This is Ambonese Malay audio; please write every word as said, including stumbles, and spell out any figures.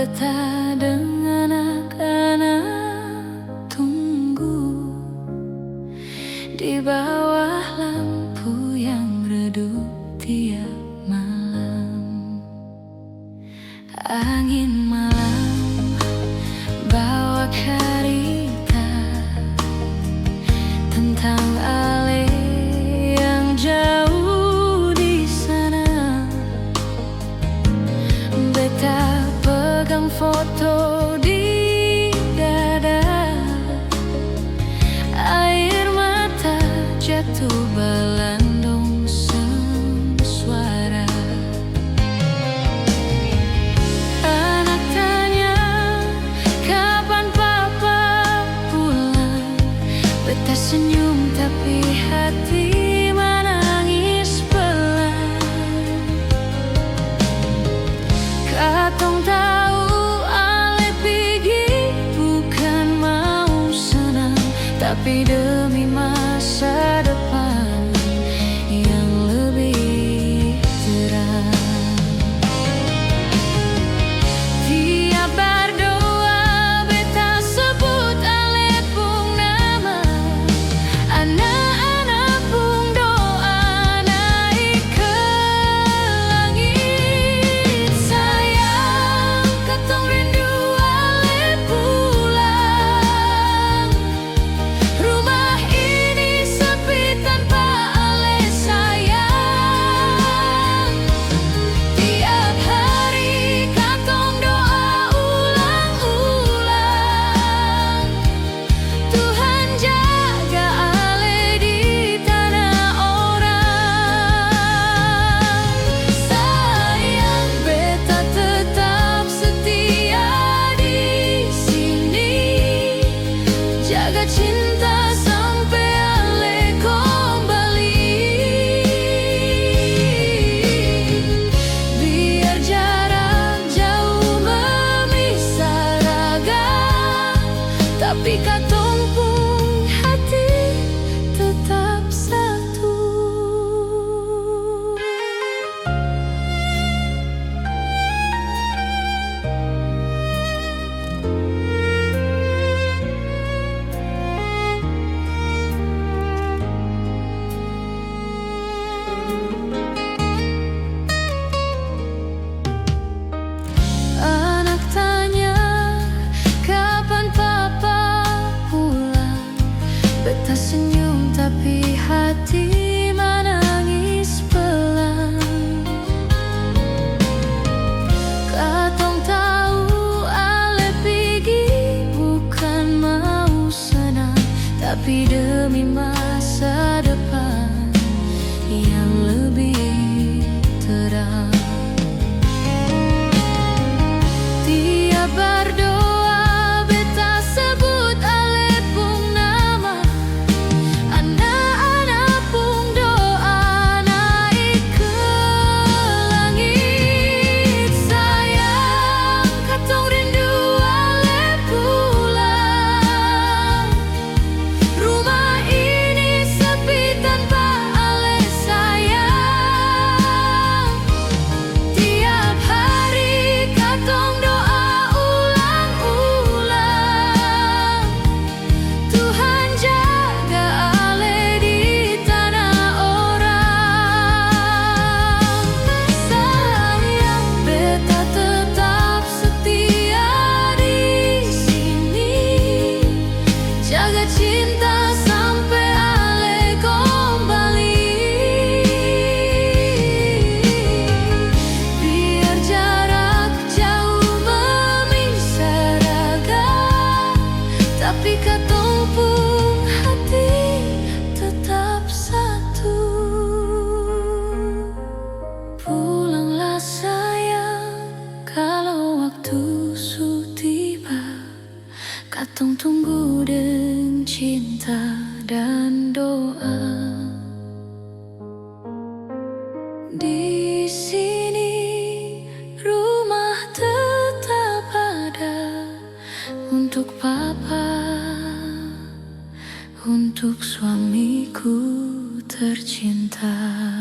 Beta deng anak-anak tunggu di bawah lampu yang redup tiap malam. Angin malam bawa karita tentang ale yang jauh di sana. Beta pegang foto di dada, air mata jatuh balandong seng suara. Anak tanya, "Kapan papa pulang?" Beta senyum, tapi hati manangis pelan. Katong tau ale pigi bukan mau senang, tapi demi masa depan yang lebih terang. Tiap bardoa beta sebut ale pung nama, ana-ana pung doa naik ke langit. Sayang, katong rindu ale pulang. Rumah ini sepi tanpa ale sayang. Tiap hari katong doa ulang-ulang, Tuhan jaga ale di tana orang. Sayang, beta tetap setia di sini, jaga cinta sampe ale kong bali. Biar jarak jauh memisah raga, tapi katong pung hati tetap satu. Anak tanya, "Kapan papa pulang?" Beta senyum, tapi hati manangis pelan. Katong tau ale pigi bukan mau senang, tapi demi masa depan yang lebih terang. Tiap bardoa beta sebut ale pung nama, ana-ana pung doa naik ke langit. Sayang, katong rindu ale pulang. Rumah ini sepi tanpa ale sayang. Tiap hari katong doa ulang-ulang, Tuhan jaga ale di tana orang. Sayang, beta tetap setia di sini, jaga cinta sampe ale kong bali. Biar jarak jauh memisah raga, tapi katong pung hati tetap satu. Pulanglah sayang, kalo waktu su tiba, katong tunggu deng cinta dan doa. Di sini rumah tetap ada untuk papa, untuk suamiku tercinta.